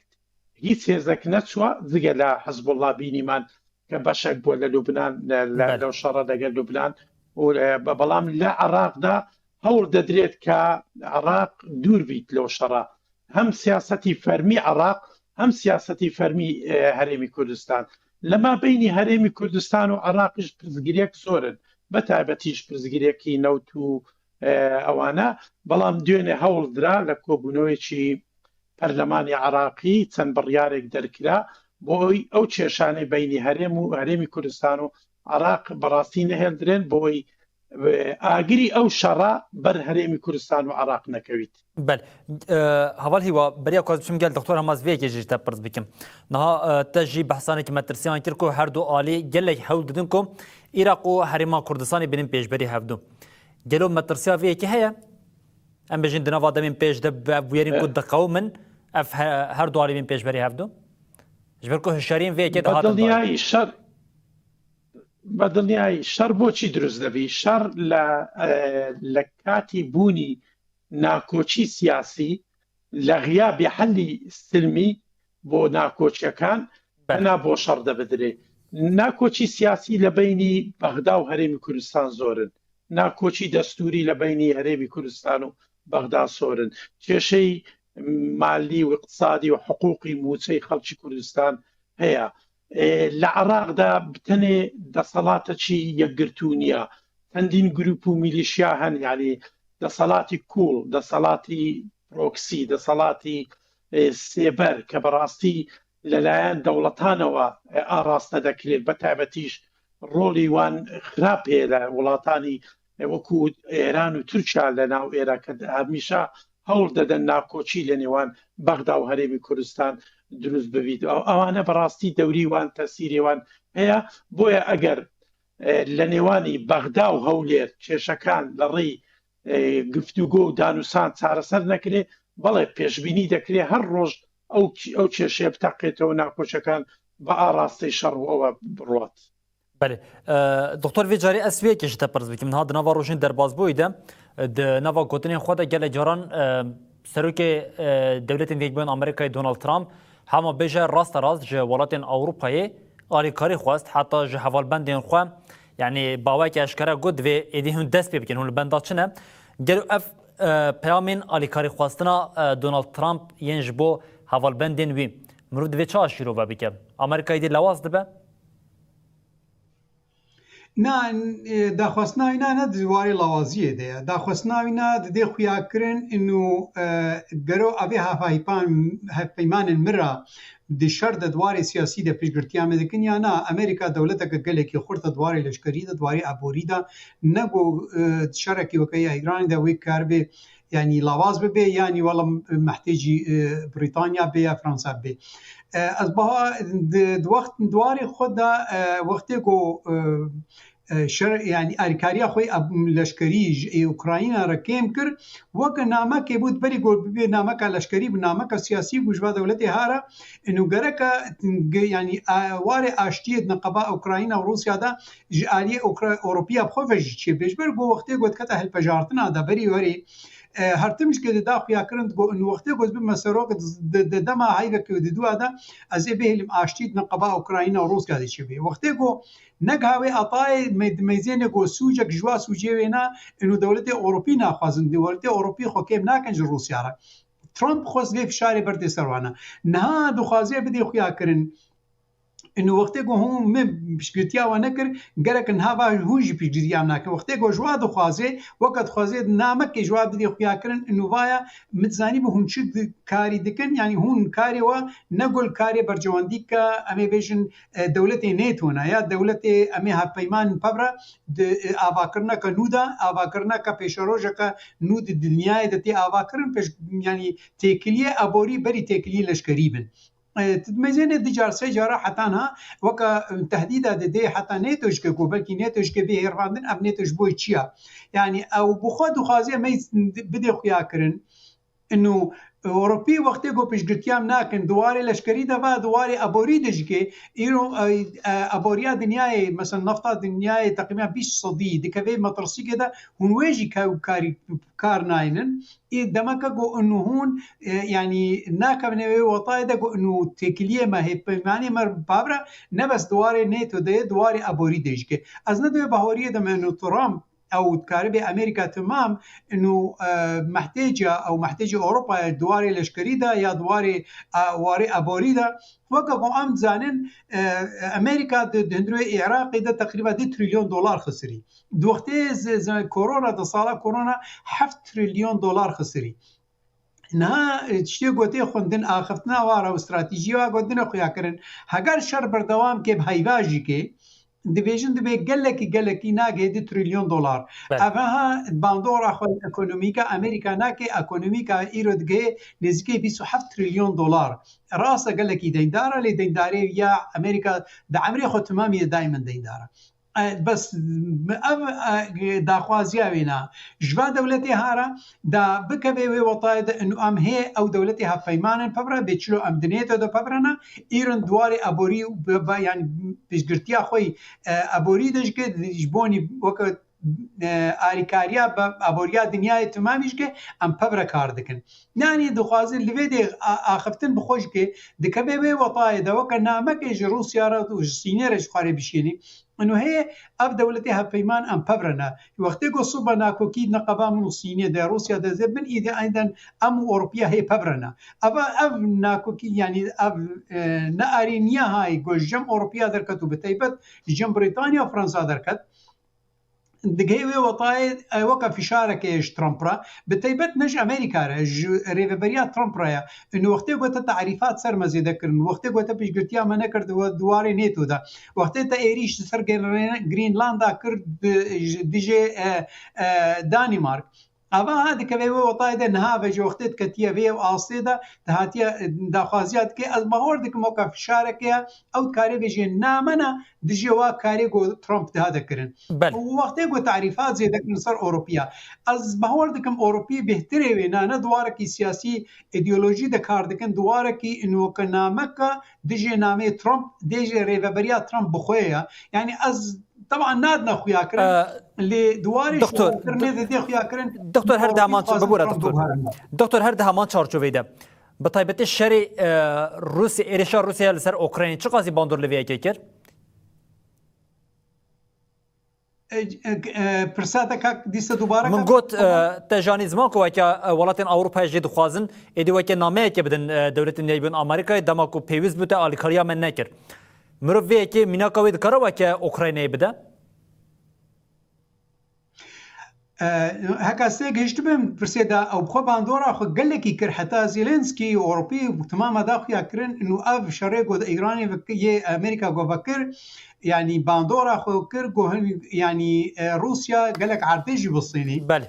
hîç hêzek neçûwa, cige li Hizbullah bînîman ke beşek bû li Lubnan, li, li, Belê. lew şere legel Lubnan. Û, e, be-, belam li Iraq de hewl dedrêt ke Iraq dûr bît lew şere. Hem siyasetî fermî Iraq, hem siyasetî fermî, e, Herêmî Kurdistan. Li mabeynî Herêmî Kurdistan û Iraqî jî pirsgirêk zor in. Bi taybetî jî pirsgirêkî newt û, e, ewane. Belam duyêne hewl dira li kobûnewekî perlemanê Iraqî çend biryarek derkira. Bo ew kêşanê beynî herêm û Herêmî Kurdistan û Iraq bi rastî nehêldirên. Bo ew ئاگری ئەو شەڕە بەر هەرێمی کوردستان و عێراق نەکەویت. بەل، ئە، هەواڵ هیوا، بەریا کاز بچم گەل دکتۆر هەماس vê yekê jî ji te pirs bikim. Niha, ئە، te jî behsanekî metirsiyan kir ku her du alî gelek hewl didin ku Iraq û Herêma Kurdistanê bînin pêşberî hevdu. Gelo metirsiya vê yekê heye? Em bêjin di nava demên pêş de bi ev bûyerên ku diqewimin, ev he-, her du alî bên pêşberî hevdu? Ji ber ku hişyariyên vê yekê dihatin dayîn. Şer, bedinyayî şer boçî dirust debî? Şer le, e, le katî bûnî nakoçî siyasî, le xiyabî helî silmî bo nakoçekan, hena bo şer de bidirê. Nakoçî siyasî le beynî Bexda û Herêmî Kurdistan zor in. Nakoçî destûrî le beynî Herêmî Kurdistan û Bexda zor in. Kêşeyî malî û îqtisadî û hiqûqî, mûçeyî xelkî Kurdistan heye. Ê, li Iraq de bi tenê deselatekî yekgirtû niye. Çendîn grûp û milîşya hene, yanî deselatî cool, deselatî proxy, deselatî, ê, sêber ke bi rastî li layen dewletanê we, ê, araste dekirê, bi taybetî jî rolî wan xirab heye li welatanî, ê, wekû Îran û Tirkiye li nav Iraqê de hemîşa hewl didin nakoçî li nêwan Bexda û Herêmî Kurdistan dirust bibît. Ew-, ewane bi rastî dewrî wan, tesîrê wan heye. Boye eger, e, li nêwanî Bexda û Hewlêr kêşekan li rêy, e, giftûgo û danûsan çareser nekirê, belê pêşbînî dekirê her roj ew, ew kêşeyê biteqête û nakoçekan bi arasteyî şer û ew biruat. Belê. E, Doktor, vê carê ez vê yekê ji te pirs bikim. Niha di nava rojên derbasbûyî de, e, di nava gotinên xwe de gelek caran, e, serokê, e, Dewletên Yekbûyên Amerîkayê Donald Trump hema bêje rasterast ji welatên Ewropayê alîkarî xwest, heta ji hevalbendên xwe, yanî baweke eşkere got, divê êdî hûn dest pê bikin, hûn li benda çi ne? Gelo ev, e, peyamên alîkarî xwestina, e, Donald Trump yên ji bo hevalbendên wî, mirov divê çawa şîrove bike? Amerîka êdî lawaz dibe? Na, e, daxwestina wî na ne di warê lawaziyê de ye. Daxwestina wî na didê xuyakirin û, e, gero evê hevpeyman-, hevpeymanên min re di şer de, di warê siyasî de piştgirtiya me dikin ya na? Amerîka dewleteke gelekî xurt e di warê leşkerî de, di warê aborî de. Ne ku, e, şerekî weke ya Îranê de wê karibe yanî lawaz bibe, yanî wela mehtêcî, e, Brîtanya bê ya Fransa bê. E, ez baha di, di wext, di warê xwe de, e, wextê ku, e, e, şer, yanî alîkariya xwe, e, leşkerî ji, ê Ukrayna re kêm kir, weke namekê bû, berî ku bibe nameka leşkerî, bi nameka siyasî bû ji va dewletê hara, û gereke, ge-, yanî, e, warê aştiyê di neqeba Ukrayna û Rûsya de ji aliyê Ukra-, Ewropiya bi xwe ve jî çêbe. Ji ber ku wextê ku dikete hilbijartina de berî werê, e, her tim jî ke dida xuyakirin, digot, û wextê ku ez bibime serok, di, di, di dema heyvekê û di dua de ez ê bihêlim aştî di neqeba Ukrayna û Rûsya de çêbe. Wextê ku neg hawê atayê me-, di meyzênê ku sûcek ji wa sûcê wêna, û dewletê Ewropî naxwazin, dewletê Ewropî xwe kêm nakin ji Rûsya re. Trump xwest vê fişarê berdê ser wana. Niha dixwaze bidê xuyakirin. Û wextê ku hûn min piştgirtiya we nekir, gerek niha va hûn jî piştgirtiya min nakin. Wextê ku ji wa dixwaze, weke dixwaze namekê ji wa bidê xuyakirin, û vaya min dizanî bi hûn çi di-, karî dikin, yanî hûn karê we ne ku li karê berjewendî ke, em ê bêjin, e, dewletê NATO ne, ya dewletê em ê hevpeyman pevre di, e, avakirineke nû de, avakirineke pêşerojeke nû di dinyayê de tê avakirin, pêş, yanî têkiliyê aborî berî têkiliyê leşkerî bin. E, tu dimeyzênê du car, sê cara heta niha weke, e, tehdîda didê heta NATO jike ku belkî NATO jike bê hêrvandin, ev NATO ji bo çi ya? Yanî ew bi xwe dixwaze em ê bidê xuyakirin. Û Ewropî wextê ku piştgirtiya em nakin, di warê leşkerî de va, di warê aborî de jike, îro, e, e, aboriya dinyayê, mesela nafta dinyayê teqrîben bîst sedî dikeve metirsîkê de, hûn wê jî ke-, karî, kar naynin. Ê demeke ku û hûn, e, yanî nakevine wê wetayê de ku û têkiliyê me, hêvpeymanê me pavre, ne bes di warê NATO de ye, di warê aborî de jike. Ez ne di wê bahoriyê de me û Trump ew dikaribe Amerîka temam û, e, mehtêca ew mehtêcê Ewropa ye di warê leşkerî de ya di warê, e, warê aborî de. Weke ku em dizanin, e, Amerîka di, di hundirê Iraqê de teqrîba du trilyon dolar xisirî. Di wextê ze-, ze-, korona, di sala korona heft trilyon dolar xisirî. Niha, e, tiştê gotê xwendin, axiftina wa re û stratejî wa gotine xuya kirin. Heger şer berdewam ke bi heyva jî ke, dibêjin dibê gelekî, gelekî nagihê du trilyon dolar. Belê. Ev ha bandora xwe ekonomîka Amerîka nake, ekonomîka îro digihê nêzîkê bîst û heft trilyon dolar. Rast e, gelekî deyndar e, lê deyndarê ya Amerîka di emrê xwe timamî de daîmen deyndar e. E, bes, ev, e, daxwaziya wêna. Ji va dewletê hara da bikeve wê wetayê de inu em hê ew dewletê hevpeyman in pevre, bê çilo em di NATO de pevre ne, îrin di warê aborî û bi, bi, yanî piştgirtiya xwe yî, e, aborî de jike, ji bonî weke, e, alîkariya be, aboriya dinyayê timamî jike, em pevre kar dikin. Yanî dixwazin li vê dê a, axiftin bi xwe jike, dikeve wê wetayê de weke namekê ji Rûsya re û ji Sînê re ji xwarê bişênî. Ino hê ev dewletê hevpeyman em pevre ne. Wextê ku sibe nakokî neqeba min û Sînê de, Rûsya de zê bin îde eyden em û Ewropiya hê pevre ne. Eva ev nakokî, yanî ev, e, nearîniya hayê ku ji cem Ewropiya derket û bi taybet ji cem Brîtanya û Fransa derket, digihê wê wetayê, e, weke fişarekê ji Trump re, bi taybet ne ji Amerîka re, ji rêveberiya Trump re ye. Ino wextê ku te tarîfat ser me zêde kirin, wextê ku te piştgirtiya me nekir di we, di warê NATO de, wextê te êrîş li ser Gre-, Greenlanda kir di, ji, dijê, e, e, Danimark. Ava ha dikeve wê wetayê de niha ve ji wextê diketiye vê ew astê de, dihatiye, e, daxwaziya dike. Ez bawer dikim weke fişareke ye, ew dikarê bêjê namena dijê wa karê ku Trump diha de kirin. Belê. Û wextê ku tarîfat zêde kirin ser Ewropiya. Ez bawer dikim Ewropî bêhtirê wê ne, ne di warekî siyasî, îdeolojî de kar dikin, di warekî ino ke nameka dijê nameyê Trump, dijê rêveberiya Trump bi xwe ye. Yanî ez, teban nadine xuya kirin, Ee, lê di warê doktor, xuyakirinê de dê xuya kirin, doktor, her Ewropî deman dixwazin bibûre, Trump doktor. Biguherine. Doktor, her deman çarçoveyê de. Bi taybetî şerê, e, Rûsya, êrişa Rûsya li ser Ukraynê çiqasî bandor li vê yekê kir? E, e, e, pirsa te kak dîsa dubare Min kak? Got, e, te janî ziman ku weke, e, welatên Ewropayê jê dixwazin, êdî weke nameyekê bidin, e, dewletên Yekbûn Amerîkayê, dema ku pêwîst bû te alîkariya me nekir. Mirov vê yekê mînaka wê dikare weke Ukraynayê bide? E, heka sê gihiştibim pirsê de, ew bi xwe bandora xwe gelekî kir, heta Zelensky û Ewropî û timama da xuya kirin, û ev şerê ku di Îranê vek-, yê Amerîka ku vekir, yanî bandora xwe kir ku hin, yanî, e, Rûsya gelek erdê jî bistînî. Belê.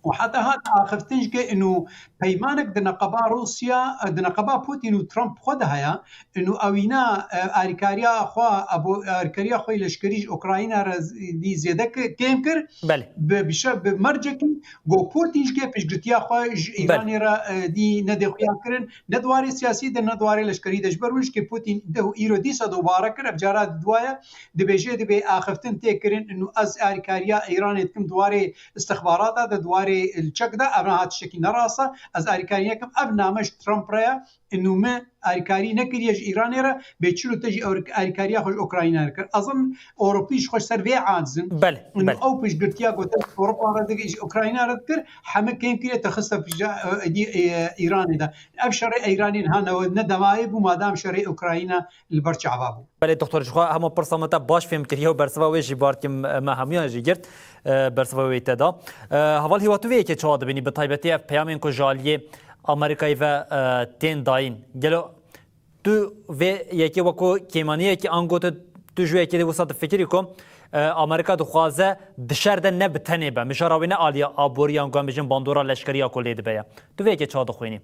Û heta hat axiftin jike inu peymanek di neqeba Rûsya, di neqeba Putin û Trump xwe de heye, inu ewîna, e, alîkariya xwe, abo-, alîkariya xwe leşkerî ji Ukrayna re z-, dî zêde ki-, kêm kir. Belê. Bi, bi şe-, bi mercekî ku Putin jike piştgirtiya xwe ji Belê. Îranê re, e, dî nedê xuya kirin, ne di warê siyasî de, ne di warê leşkerî de. Ji ber wê jike Putin de û îro dîsa dubare kir, ev cara di duwaye, dibêje, dibê axiftin tê kirin, inu ez alîkariya Îranê dikim di warê istixbarata de, di warê li çek de, ev niha tiştekî ne rast e. Ez alîkarî nekim, ev name ji Trump re ye. Inu min alîkarî nekiriye ji Îranê re, bê çilo te jî ew alîkariya xwe ji Ukrayna re kir. Ez in Ewropî ji xwe ji ser vê aciz in. Belê, Inu belê. Ew piştgirtiya ku te ji Ewropa re dikir, ji Ukrayna re dikir, heme kêm kiriye te xiste fija-, e, dî, e, Îranê de. Ev şerê Îranê niha ne, ne demayê bû, madam şerê Ukrayna li ber çava bû. Belê, doktor, ji xwe hema pirsa me te baş fêm kiriye û bersiva wê jî bar dikim, me hemûyan jî girt, e, bersiva wê te da. E, heval Hîwa, tu vê yekê çawa dibînî? Bi taybetî ev peyamên ku ji aliyê Amerîkayê ve, e, tên dayîn. Gelo tu vê yekê wekû kêmaniyekî ango tu, tu ji wê yekê de wisa difikirî ku, e, Amerîka dixwaze di şer de ne bi tenê be, mijara wê ne aliya aborî yan ku em bêjin bandora leşkerî ya ku lê dibe ye. Tu vê yekê çawa dixwînî?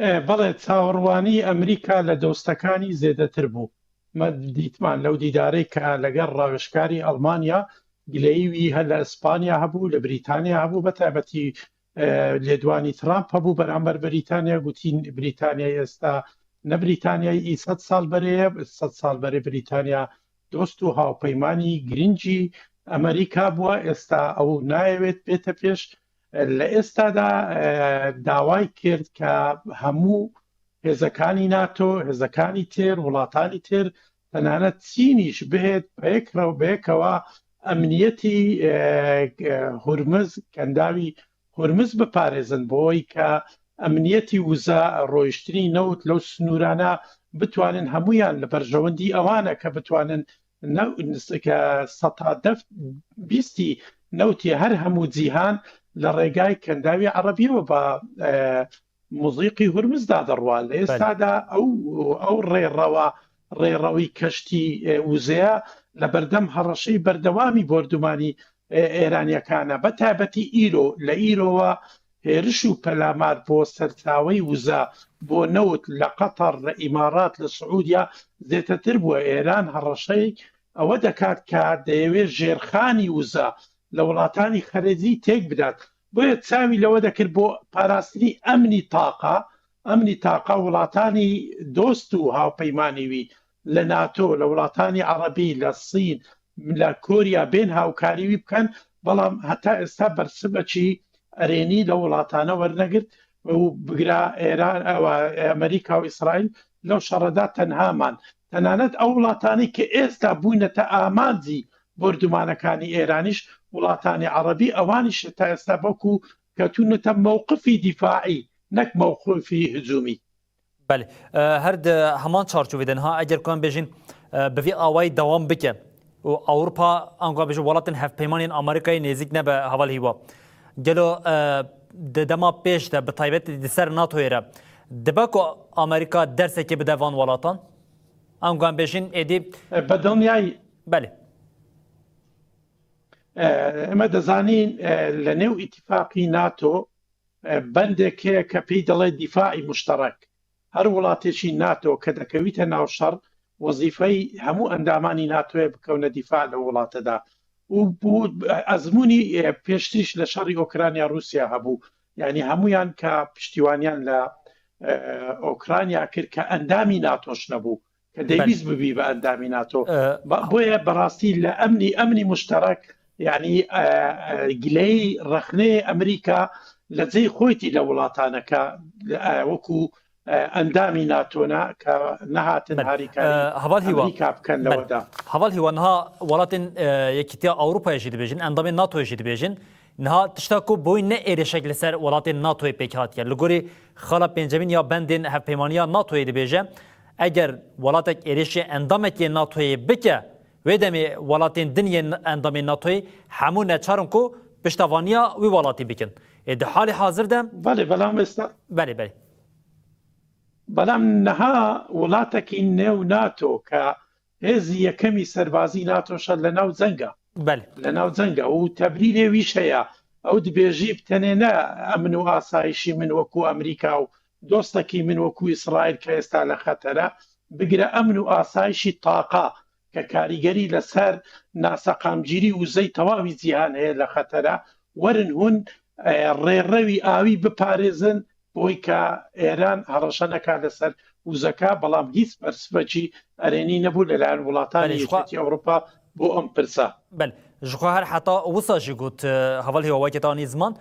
ئێ، بەڵێ، چاوەڕوانی ئەمریکا لە دۆستەکانی زێدەتر بوو. مە-، دیتمان لەو دیدارەی کە لەگەڵ ڕاوێژکاری ئەڵمانیا گلەیی وی هەر لە ئیسپانیا هەبوو، لە بریتانیا هەبوو، بە تایبەتی، ئێ، لێدوانی ترامپ هەبوو بەرامبەر بریتانیا، گوتین بریتانیای ئێستا نە بریتانیای ئی سەد ساڵ بەرەیە، سەد ساڵ بەرەی بریتانیا دۆست و هاوپەیمانی گرنگی ئەمریکا بووە، ئێستا ئەو نایەوێت بێتە پێش. لە ئێستادا، ئێ، داوای کرد کە هەموو هێزەکانی ناتۆ، هێزەکانی تر، وڵاتانی تر، تەنانەت چینیش بهێت بەیەکڕەو-، بەیەکەوە ئەمنیەتی، ئێ، هورمز، کەنداوی هورمز بپارێزن، بۆی کە ئەمنیەتی وزە، ڕۆیشتنی نەوت لەو سنوورانە بتوانن هەمویان لە بەرژەوەندی ئەوانە کە بتوانن نەو-، کە سەتا دەف-، بیستی نەوتی هەر هەموو جیهان لە ڕێگای کەنداوی عەڕەبیەوە بە، ئێ، مزیقی هورمزدا دەڕوا. لە بەڵێ. ئێستادا ئەو، ئەو ڕێڕەوە ڕێڕەوی کەشتی وزەیە لە بەردەم هەڕەشەی بەردەوامی بۆردومانی ئێرانیەکانە، بە تایبەتی ئیرۆ. لە ئیرۆوە هێرش و پەلامار بۆ سەرچاوەی وزە، بۆ نەوت لە قەتەر، لە ئیمارات، لە سعودیا زێتەتر بووە. ئێران هەڕەشەی ئەوە دەکات کە دەیەوێت ژێرخانی وزە لە وڵاتانی خەرجی تێک بدات. بۆیە چاوی لەوە دەکرد بۆ پاراستنی ئەمنی تاقە، ئەمنی تاقە وڵاتانی دۆست و هاوپەیمانیوی لە ناتۆ، لە وڵاتانی عەڕەبی، لە سین، لە کۆریا بێن هاوکاریوی بکەن، بەڵام هەتا ئێستا بەرسمەکی ئەرێنی لە وڵاتانە وەرنەگرت و بگرە ئێران، ئەوە ئەمریکا و ئیسرائیل لەو شەڕەدا تەنهامان. تەنانەت ئەو وڵاتانی کە ئێستا بوونەتە ئامانجی بۆردومانەکانی ئێرانیش، وڵاتانی عەڕەبی، ئەوانیش تا ئێستا بەکو کەتونەتە مووقفی دیفاعی، نەک مووقفی هجومی. Belê. Her di heman çarçovê de niha eger ku em bêjin bi vî awayî dewam bike û Ewropa, ango bêjin welatên hevpeymanên Amerîkayê nêzîk nebe heval hîwa. Gelo di dema pêş de bi taybet di ser NATOyê re dibe ku Amerîka dersekê bide van welatan? Ango em bêjin êdî. Bi dinyayî. Belê. ئێمە دەزانین لە نێو ئیتیفاقی ناتۆ بەندێک هەیە کە پێی دەڵێت دیفاعی مشتەڕەک. هەر وڵاتێکی ناتۆ کە دەکەویتە ناو شەڕ، وەزیفەی هەموو ئەندامانی ناتۆیە بکەونە دیفاع لە وڵاتەدا. و بوو ئەزمموی پێشتریش لە شەڕی ئۆکرانیا رووسیا هەبوو، یعنی هەمویان کە پشتیوانیان لە ئۆکرانیا کرد کە ئەندامی ناتۆش نەبوو، کە دەیویست ببی بە ئەندامی ناتۆ. بۆیە بەڕاستی لە ئەمنی ئەمنی مشتەرەک، یعنی گلەی ڕەخنەی ئەمریکا لە جێی خۆیتی لە وڵاتانەکە وەکو ئەندامی ناتۆنا کە نەهاتن هاریکاری ئەمریکا بکەن لەوەدا. هەواڵ هیوا، niha welatên Yekîtiya Ewropayê jî dibêjin, endamên NATOyê jî dibêjin, niha tişta ku boyî ne êrişek li ser welatên NATOyê pêk hatiye. Li gorî xala pêncemîn ya bendên Hevpeymaniya NATOyê dibêje, eger welatek êrişê endamekê NATOyê bike, wê demê welatên din yên endamên NATOyê hemû neçar in ku piştevaniya wî welatî bikin. Ê di halê hazir de. Belê, belam êsta. Belê, belê. Belam niha welatekî nêw NATO ke hêzî yekemî serbazî NATO şe lenaw ceng e. Belê. Lenaw ceng e û tebrîrê wî şe ye. Ew dibêjî bi tenê ne emin û asayîşî min wekû Amerîka û dostekî min wekû Îsraîl ke êsta li xeter e, bigire emin û asayîşî taqa ke karîgerî li ser naseqamgîrî û zey tewavî cîhan heye li xeter e. Werin hûn rêrewî awî biparêzin, بۆی کە ئێران هەڕەشە نەکا لەسەر وزەکە، بەڵام هیچ بەرسڤەکی ئەرێنی نەبوو لەلایەن وڵاتانی یەکێتی ئەوروپا بۆ ئەم پرسە. Belê, ji xwe her heta wisa jî got, heval hêwa weke te anî ziman,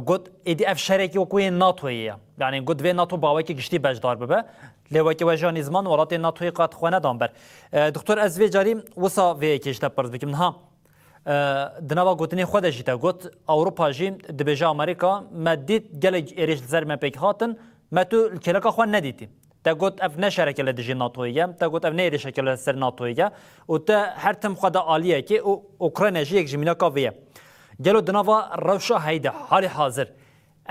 got êdî ev şerekî wekû yê NATOyê ye. Yanî got divê NATO bi aweke giştî beşdar bibe. Lê weke we jî anî ziman, welatên NATOyê qet xwe nedan ber. Doktor, ez vê carî wisa vê yekê ji te pirs bikim. Niha Di nava gotinên xwe de jî te got, Ewropa jî dibêje Amerîka, me dît gelek êrîş li ser me pêk hatin, me tu li kêleka xwe nedîtî. Te got ev ne şereke li dijî NATOyê ye, te got ev ne êrîşeke li ser NATOyê ye û te her tim xwe da aliyekê û Ukrayna jî yek ji mînaka vê ye. Gelo di nava rewşa heyî de halê hazir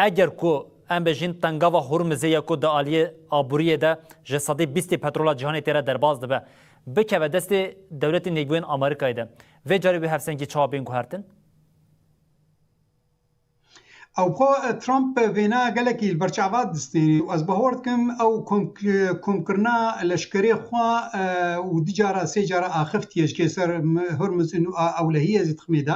Eger ku em bêjin tengava Hurmizê ya ku di aliyê aboriyê de ji sedê bîstê petrola cîhanê tê re derbas dibe, bikeve destê dewletên Yekbûyên Amerîkayê de, vê carî wê hevsengî çawa bên guhertin? Ew xwe Trump vêna gelekî li ber çava distînî û ez bawer dikim ew kom-, komkirina leşkerê xwe û du cara sê cara axiftiye ji kê ser Hurmizê û ewlehiyê zî dixmê de.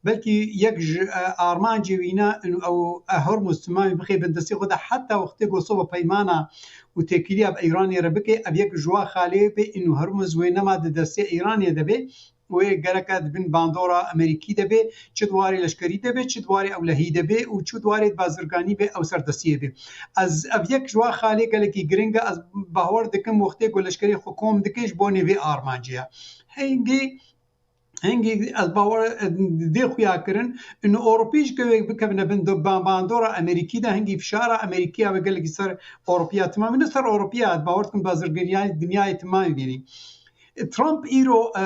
Belkî yek ji, e, armancê wî ne, û ew, e, Hormuz timamî bixê bin destê xwe de, heta wextê ku soba peymana û têkiliya bi Îranê re bike, ev yek ji wa xalê bê, û Hormuz wê nema di destê Îranê de bê, wê gereke di bin bandora Amerîkî de bê, çi di warê leşkerî de bê, çi di warê ewlehî de bê û çi di warê bazirganî bê, ew serdestiyê bê. Ez, ev yek ji wa xalê gelekî giring e, ez bawer dikim wextê ku leşkerê xwe kom dike ji bo nêvê armancê ye. Hingî Hingî ez bawer dê xuya kirin, û Ewropî jî ke wê bikevine bin do-, ban-, bandora Amerîkî de, hingî fişara Amerîkî ya ve gelekî ser Ewropiya timamî, ne ser Ewropiya, ez bawer dikim bazirgeriya dinyayê timamî bînî. Trump îro, e,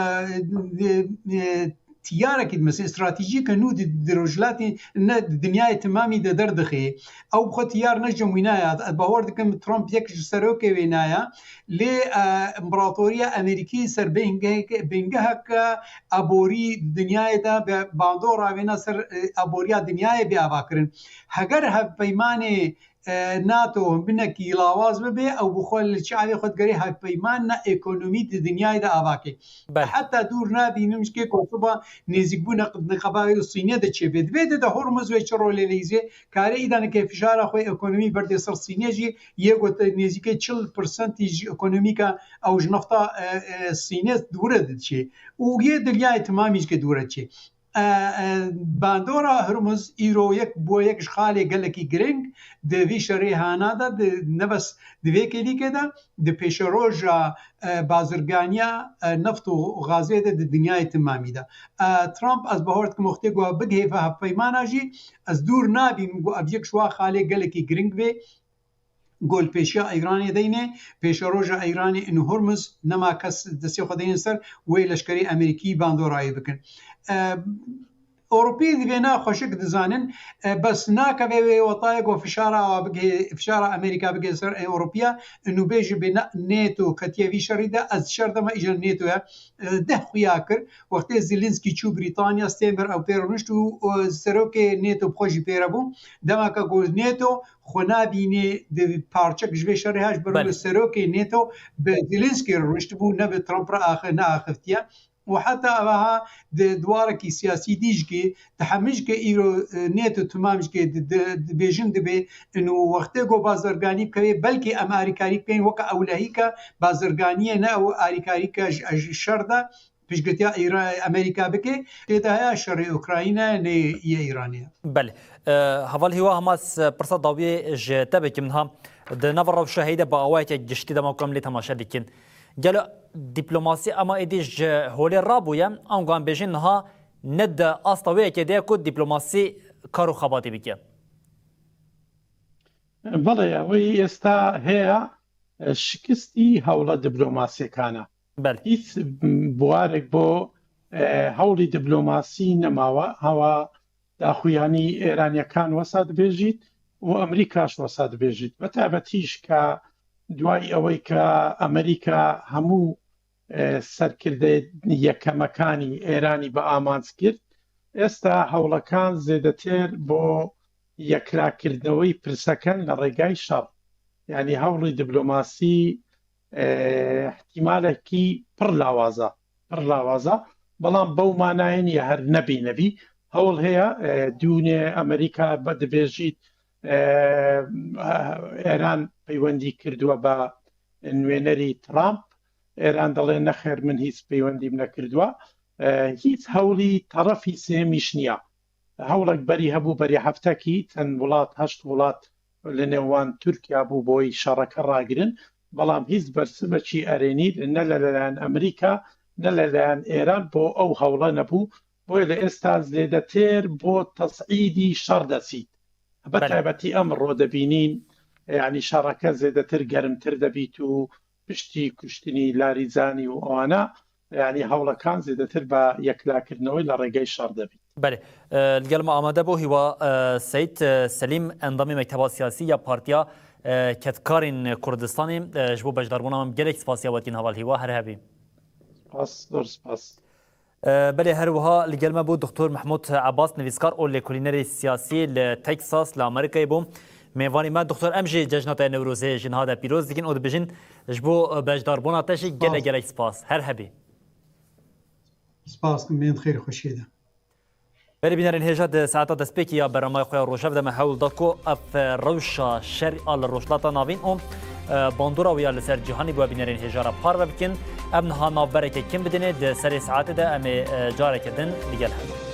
e, e, tiyarekî, mesela stratejîke nû di, di rojhilatê ne di dinyayê timamî de derdixê. Ew bi xwe tiyar ne ji cem wî naya. Ez bawer dikim Trump yek ji serokê wê naya. Lê, e, împaratoriya Amerîkî ser bingeheke, bingeheke aborî di dinyayê de bi bandora wêna ser, e, aboriya dinyayê bê avakirin. Heger hevpeymanê, e, NATO hinekî lawaz bibe, ew bi xwe li çavê xwe digerê hevpeyman ne ekonomî di dinyayê de avake. Belê. Heta dûr nabînim ji kê Kosova nêzîkbûna niqaba wê li Sînê de çêbe. Di vê de de Hormuz wê çi rolê leyîzê? Kare îdaneke fişara xwe ekonomî berdê ser Sînê jî yê got nêzîkê çil persentî ji ekonomîka ew ji nefta, e, e, Sînê dûre diçê. Û yê dinyayê timamî ji ke dûre diçê. E, e, bandora Hormuz îro yek bû yek ji xalê gelekî giring di vî şerê hana de, di, ne bes di vê kêlîkê de, di pêşeroja, e, bazirganiya, e, neft û gazê de di dinyayê timamî de. E, Trump, ez bawer dikim wextê ku bigihêve hevpeymana jî, ez dûr nabînim ku ev yek ji wa xalê gelekî giring bê. Golpêşiya Îranê deyne, pêşeroja Îranê in Hormuz nema kes destê xwe deyne ser wê leşkerê Amerîkî bandorayê bikin. E, Ewropî di vê ne xweşik dizanin, e, bes nakeve wê wetayê ku fişara awa bigê, fişara Amerîka bigê ser Ewropiya, û bêjî bi na-, NATO ketiye vî şerî de, ez şer dema îja NATO ye, e, deh xuya kir. Wextê Zelensky çû Brîtanya, Steinmeier ew pê rûnişt û, e, serokê NATO bi xwe jî pê re bû. Demeke ku NATO xwe nabînê di parçek ji vê şerê haj ber Belê. Serokê NATO bi Zelensky re rûniştibû, ne bi Trump re axe-, neaxiftiye. Û heta evaha di dwarekî siyasî dî jikê, di hemî jikê îro, e, NATO timam jikê di, di, dibêjin dibê, û wextê ku bazirganî bikevê, belkî em arîkarî bikeyn weke ewlehîka bazirganiyê ne ew arîkarîka ji, ji şer de piştgirtiya Îra-, Amerîka bike, tê de heye şerê Ukrayna nê yê Îranê ye. Belê. E, Heval Hîwa Hamas, e, pirsa dawiyê ji te bikim niha. Di nava rewşa heyî de bi awayeke giştî dema ku em lê temaşe dikin. Gelo dîplomasî ema êdî ji holê rabûye, ango em bêjin niha ne di asta wê yekê de ye ku dîplomasî kar û xebatê bike? بەڵێ، ئەوەی ئێستا هەیە، شکستی هەوڵە دیبلۆماسیەکانە. بەڵێ. هیچ بوارێک بۆ، ئە، هەوڵی دیبلۆماسی نەماوە. هەوا داخویانی ئێرانیەکان وەسا دبێژیت و ئەمریکاش وەسا دبێژیت. بە تایبەتیش کە دوای ئەوەی کە ئەمریکا هەموو، ئە، سەرکردە یەکەمەکانی ئێرانی بە ئامانج کرد، ئێستا هەوڵەکان زێدەتر بۆ یەکلاکردنەوەی پرسەکەن لە ڕێگای شەڕ. یعنی هەوڵی دیبلۆماسی، ئە، احتیمالێکی پڕ لاوازە، پڕ لاوازە، بەڵام بەو مانایە نیە هەر نەبی نەبی. هەوڵ هەیە، ئە، دوونێ ئەمریکا بە دەبێژیت، ئە، ئێران پەیوەندی کردووە بە نوێنەری ترامپ. ئێران دەڵێ نەخێر، من هیچ پەیوەندیم نەکردووە. ئە، هیچ هەوڵی تەڕەفی سێمیش نییە. هەوڵێک بەری هەبوو، بەری هەفتەکی چەند وڵات، هەشت وڵات لە نێوان تورکیا بوو بۆی شەڕەکە ڕاگرن، بەڵام هیچ بەرسمەکی ئەرێنی نە لە لەلایەن ئەمریکا، نە لە لایەن ئێران بۆ ئەو هەوڵە نەبوو. بۆیە لە ئێستا زێدەتر بۆ تەسعیدی شەڕ دەچیت. بە بەڵێ. تایبەتی ئەمڕۆ دەبینین، یعنی شەڕەکە زێدەتر گەرمتر دەبیت و پشتی کوشتنی لاریجانی و ئەوانە، یعنی هەوڵەکان زێدەتر بە یەکلاکردنەوەی لە ڕێگەی شەڕ دەبیت. بەڵێ. ئە، لەگەڵ ما ئامادە بوو هیوا، ئە، سەید، ئە، سەلیم، ئەندامی مەکتەبا سیاسی یا پارتیا، ئە، کەتکارین کوردستانی، ئە، ji bo beşdarbûna min gelek spasiya we dikîn heval hîwa, her hebî. Spas, zor spas. ئە، بەڵێ، هەروەها لەگەڵ me بوو دکتۆر Mehmûd Ebas, nivîskar û lêkolînerê siyasî li Texas li Amerîkayê bû. Mêvanî me, دکتۆر، em jî cejna te Newrozê ji niha de pîroz dikin û dibêjin ji bo beşdarbûna te jî gelek, spas, gelek spas. Her hebî. Spas, min xêr xweşiyê de. Belê bînerên hêja, di saeta destpêkê ya bernameya xwe ya rojav de me hewl da ku ev rewşa şer a li Rojhilata Navîn û, e, bandora wê ya li ser cîhanê bi we bînerên hêja re parve bikin. Em niha navbereke kin bidinê, di serê saetê de em ê, e, careke din li gel hev bin.